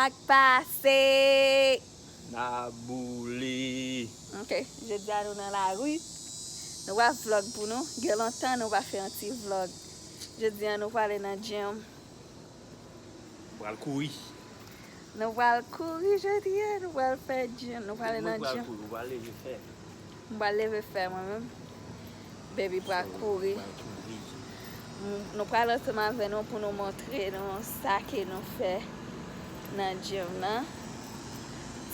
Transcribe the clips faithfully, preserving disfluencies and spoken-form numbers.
Sa k pase? N a boule. Ok, jodi a nou nan lari. Nou pral vlog pou nou. Gen lontan nou pa fè yon ti vlog. Jodi a nou prale nan gym. Pral kouri. Nou pral kouri jodi a, nou pral fè gym, nou prale nan gym. Ou pral kouri, ou pral leve fè. M pral leve fè mwen menm. Baby pral kouri. M- Nou pral ansanm avè nou pou nou montre nou sa ke nou fè nan gym nan.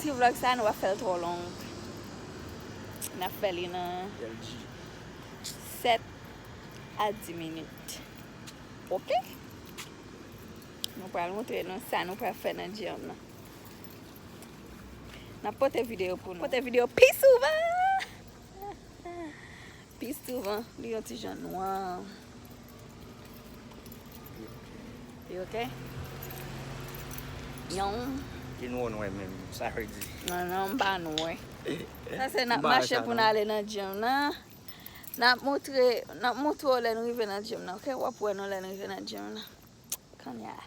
Ti vlog sa nou pa fè l twò long. N ap fè li nan sèt a dis minit. Ok? Nou pral montre nou sa nou pral fè nan gym nan. N ap pote videyo pou nou. Pote videyo pi souvan. Pi souvan, li yon ti jan nwa. Li ok? Non. Li nwa nwa menm, sa vle di. Non, non, m pa nwa. Sa se n ap mache pou n ale nan gym nan. N ap montre, n ap montre w lè n rive nan gym nan, ok? W ap wè nou lè n rive nan gym nan. Kounye a.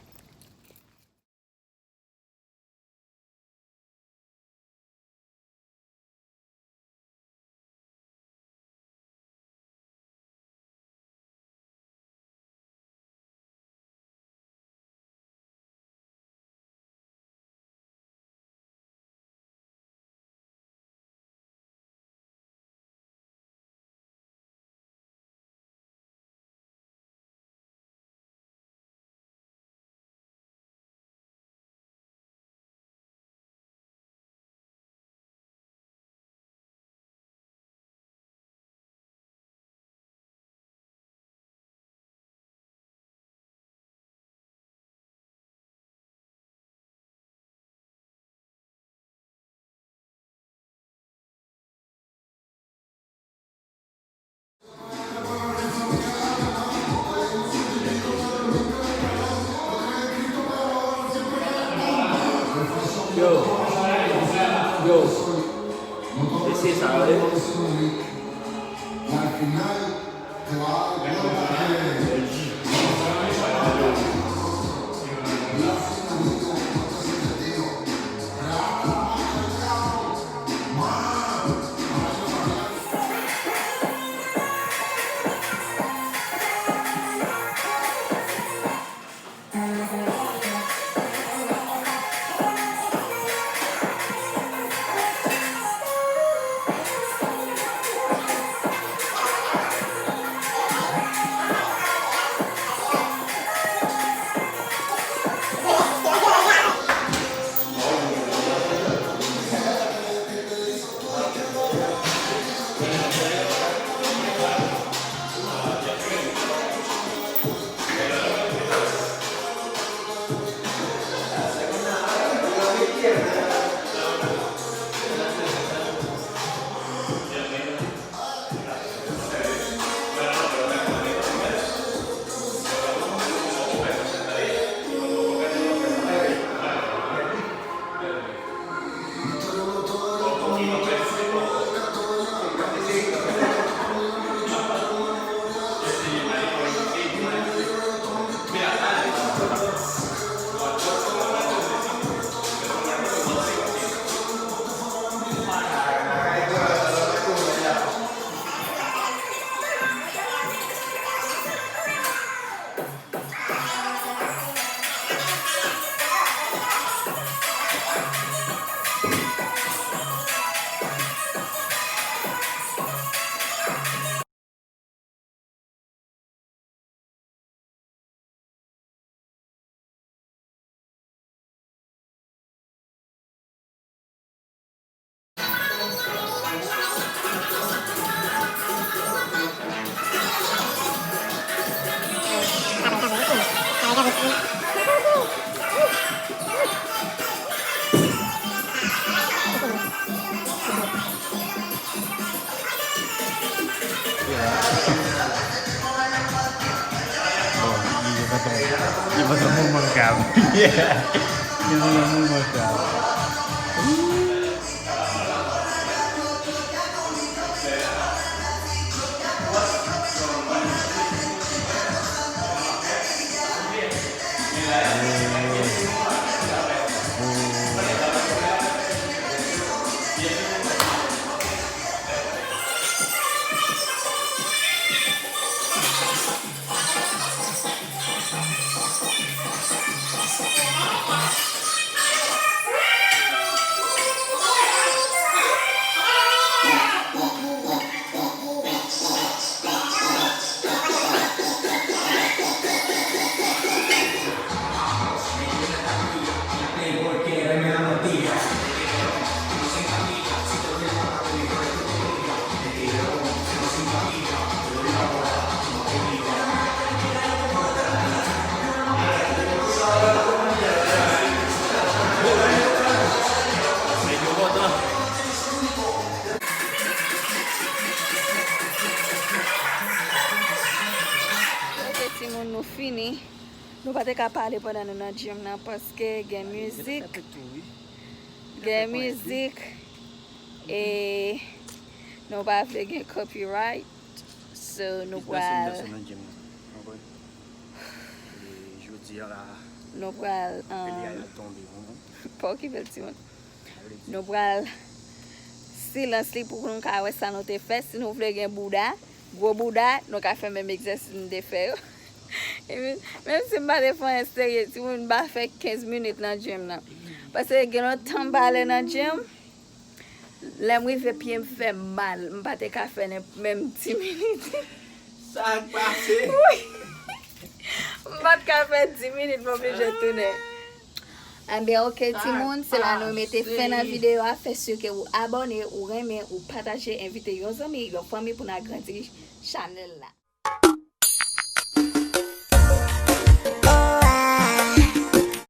Yo. Yo. Mesye, sa ale. Bon, li pa t yon, li pa t yon moman grav. Li pa t yon moman grav. Fini. Nou pa te ka pale pandan nou nan gym nan paske gen mizik. Gen mizik. E nou pa vle gen copyright. So nou pral. Jodi a la. Nou pral. Peli a um, tonbe. Pa okipe l, timoun. Nou pral silans li pou nou ka wè sa nou te fè. Si nou vle gen bouda, gwo bouda, nou ka fè menm egzèsis nou te fè yo. Epi, menm si m pa te fè anyen serye, timoun, m pa fè kenz minit nan gym nan. Paske gen lontan m pa ale nan gym. Lè m rive, pye m fè m mal. M pa te ka fè nen-, menm dis minit. Sa k pase? Wi. M pa t ka fè dis minit, m oblije tounen. Anben, ok, timoun, se la nou mete fen nan videyo a. Fè si ke ou abòne, ou renmen, ou pataje, envite yon zanmi, yon fanmi pou n agrandi chanèl la.